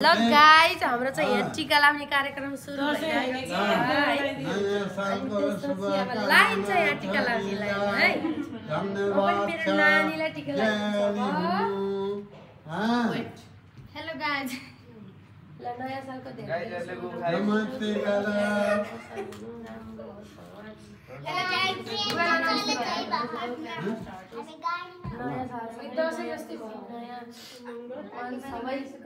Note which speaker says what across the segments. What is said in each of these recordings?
Speaker 1: Hello guys हाम्रो चाहिँ यहाँ टीका लगाउने कार्यक्रम सुरु भइरहेको छ लाइन चाहिँ यहाँ टीका लाग्नेलाई है धन्यवाद मेरो नानीलाई टीका लाग्छ हेलो गाइस ल नयाँ सालको धेरै
Speaker 2: नमस्ते गाइस
Speaker 1: नयाँ साल दसैँ जस्तै भयो नयाँ सबैको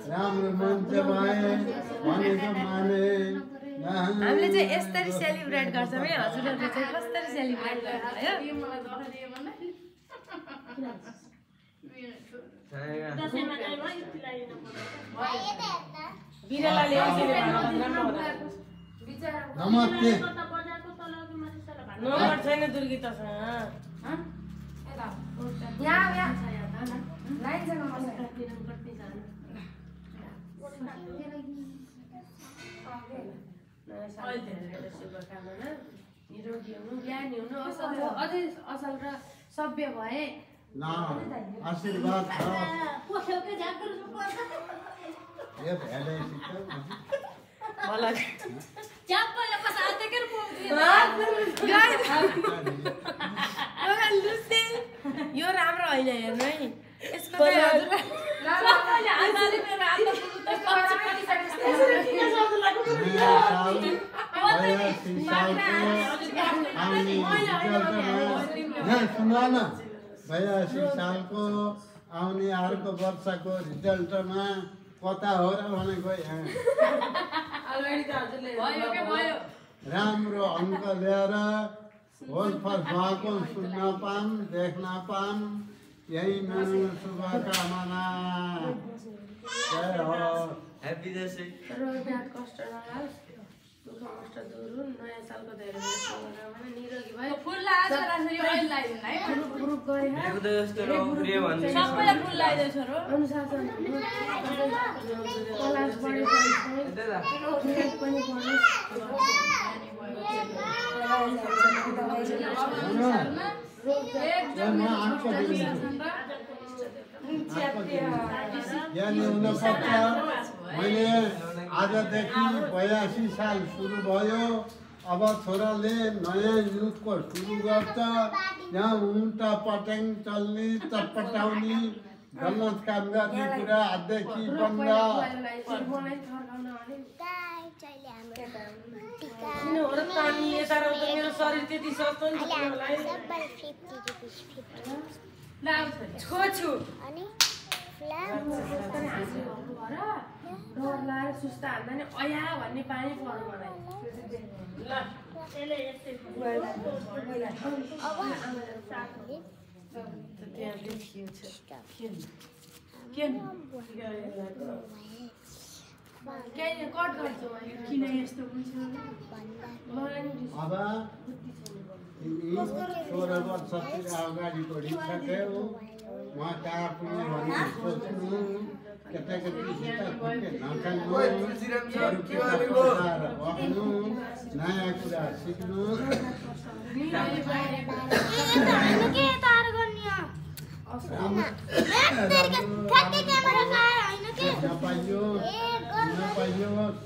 Speaker 2: राम्रो मान्छे भए भनेको माने
Speaker 1: हामीले चाहिँ यसरी सेलिब्रेट गर्छौँ है हजुरहरूले चाहिँ कसरी सेलिब्रेट गर्नुभयो
Speaker 2: नमस्ते
Speaker 3: नम्बर छैन दुर्गीतासँग
Speaker 1: शुभकामना निरोगी हुनु ज्ञानी हुनु अझै असल र सभ्य भए
Speaker 2: आशीर्वाद छ
Speaker 1: यो राम्रो होइन हेर्नु है यसको
Speaker 2: सुना न 82 सालको आउने अर्को वर्षको रिजल्टमा कता हो र भनेको राम्रो अङ्क ल्याएर होल फर्स्ट भएको सुन्न पाम देख्न पाम यही मेरो शुभकामना जय हो
Speaker 4: ह्यापी दसैँ
Speaker 1: कष्ट नलाओस् दुःख कष्ट दूर हुन् नयाँ सालको धेरै शुभकामना निरोगी भयो
Speaker 3: फुल लाग्छ रासरी अहिले लगाइदिनु है
Speaker 1: ग्रुप गरे
Speaker 4: मेरो त यस्तो रौप्रिय भन्ने
Speaker 3: सबैलाई फुल लगाइदियो छोरो
Speaker 1: अनुशासन क्लास पढेपछि पनि
Speaker 2: मैले आजदेखि 82 साल सुरु भयो अब छोराले नयाँ युगको सुरु गर्छ यहाँ उल्टा पट्याङ चल्ने चटपटाउने गलत काम गर्ने कुरा आजदेखि बन्द
Speaker 3: मेरो शरीर त्यति सस्तो नि छोछु
Speaker 1: डर लाएर सुस्ता हाल्दा नि अया भन्ने पानी पर्यो मलाई कट गर्छु किन यस्तो हुन्छ
Speaker 2: अब 16 वर्षतिर अगाडि बढिसक्यो म कहाँ पुग्ने भन्ने सोच्नु केटाकेटीसित बस्नु नयाँ कुरा सिक्नु नपाइयोस्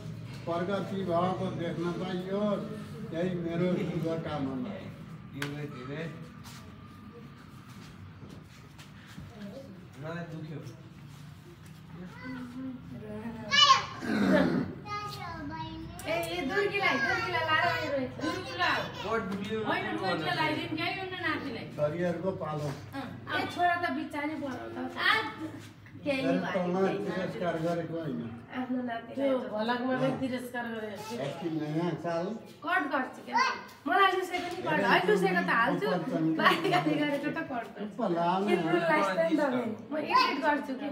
Speaker 2: प्रगति भएको देख्न पाइयोस् यही मेरो शुभकामना
Speaker 4: मलाई दुख्यो
Speaker 2: शरीरको पालो
Speaker 1: छोरा त बिचारी
Speaker 2: तिरस्कार गरेको होइन
Speaker 3: तिरस्कार गरे
Speaker 2: नयाँ साल
Speaker 1: कट गर्छु मलाई लुसेको नि कट है लुसेको त हाल्छु बाहिर गाली गरेको त कट गर्छु म एडिट गर्छु कि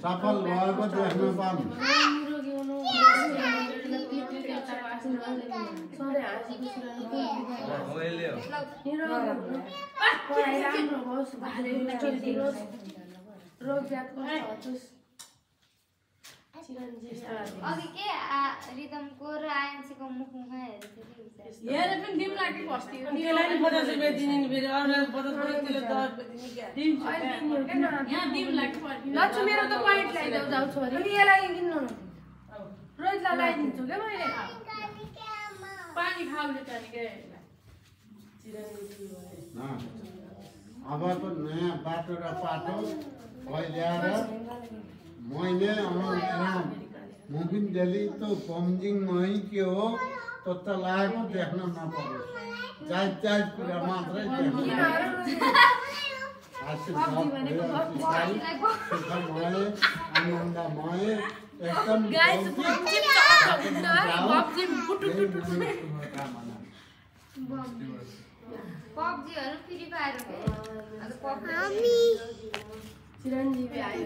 Speaker 2: सफल भएको देख्न पाऊँ
Speaker 5: अघि के रिदमको र आइएनसीको मुखमा हेरेको
Speaker 3: हेरे पनि दिम लाग्यो अस्ति त्यसलाई नि 50 रुपैयाँ दिने नि फेरि अरूलाई 50 रुपैयाँ त्यसले 10 रुपैयाँ दिने क्या दिम यहाँ दिम लाग्यो
Speaker 1: लच्छु मेरो त पाइट ल्याइदेऊ जाऊ छोरी अनि यसलाई किन्नु न रोहितलाई ल्याइदिन्छु के मैले
Speaker 3: पानी खाउने त नि के
Speaker 2: अब तो नयाँ बाटो र पाटो ल्याएर मैले मुबिन डेली तो पम्जिङ मै के हो तो त लागेको देख्न नपरोस् जायज कुरा मात्रै देख्नु सुखमय आनन्दमय एकदम
Speaker 5: पब्जीहरु फ्री फायर
Speaker 1: चिरञ्जीवी आयो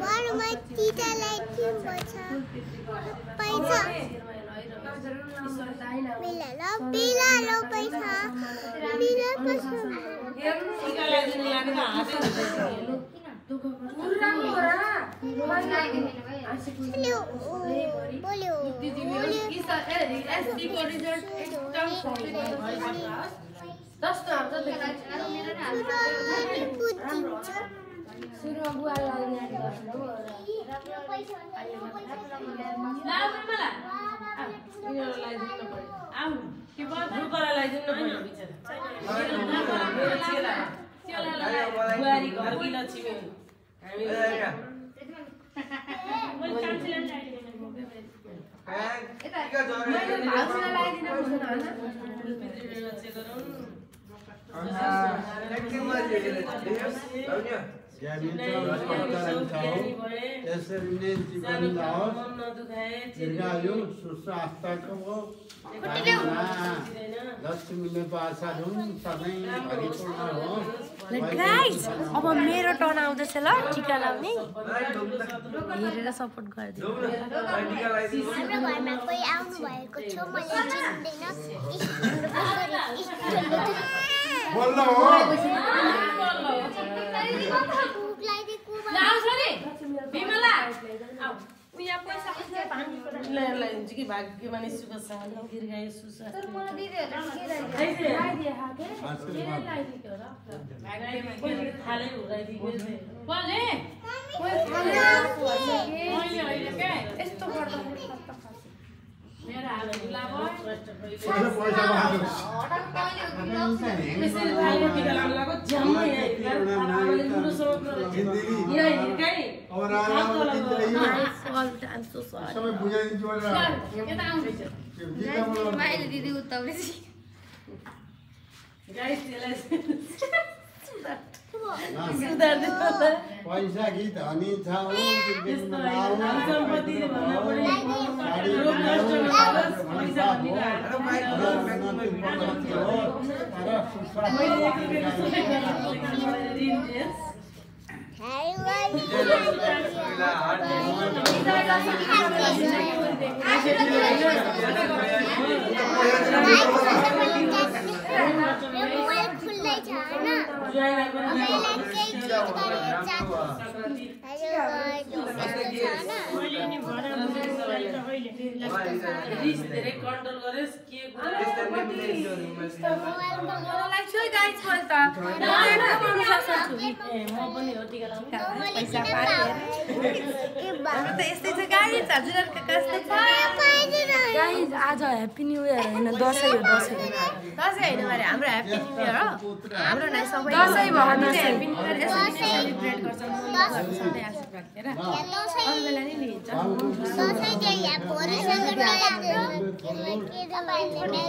Speaker 1: सुरुमा बुवालाई ल्याएर गर्नु
Speaker 2: यसरी नै जीवन जाओस् दीर्घायु सुस्वास्थ्यको लक्ष्मीले बाछा हुन् सधैँ भरिपूर्ण होस्।
Speaker 1: अब मेरो टर्न आउँदैछ ल टिका लाउने हेरेर सपोर्ट गरिदिनु
Speaker 6: हाम्रो घरमा कोही आउनु भएको छ मैले चिन्दैन
Speaker 2: बोल्नु हो
Speaker 3: कि भाग्यमा नि सुख शान्ति दीर्घायु सुस्वास्थ्य खालै उडाइदिएको यस्तो गर्दा मेरो हालत लामो
Speaker 5: दिदी उत्ताउँदै
Speaker 2: पैसा कि धनी छ
Speaker 3: कन्ट्रोल गरेस् के म पनि हो टिका लाउनु
Speaker 1: पैसा पाएर त यस्तै छ गाइज हजुरहरुको कस्तो छ गाइज आज ह्यापी न्यू इयर हैन दशैं हो दशैं हैन मारे हाम्रो ह्यापी न्यू इयर हो हाम्रो नै सबै दशैं भयो ह्यापी न्यू इयर यसरी सेलिब्रेट गर्छौं सबै आशीर्वाद दिएर अरु बेला नि लिन्छ
Speaker 6: दशैं चाहिँ यहाँ भोलिसँग नयाँ के तपाईहरुले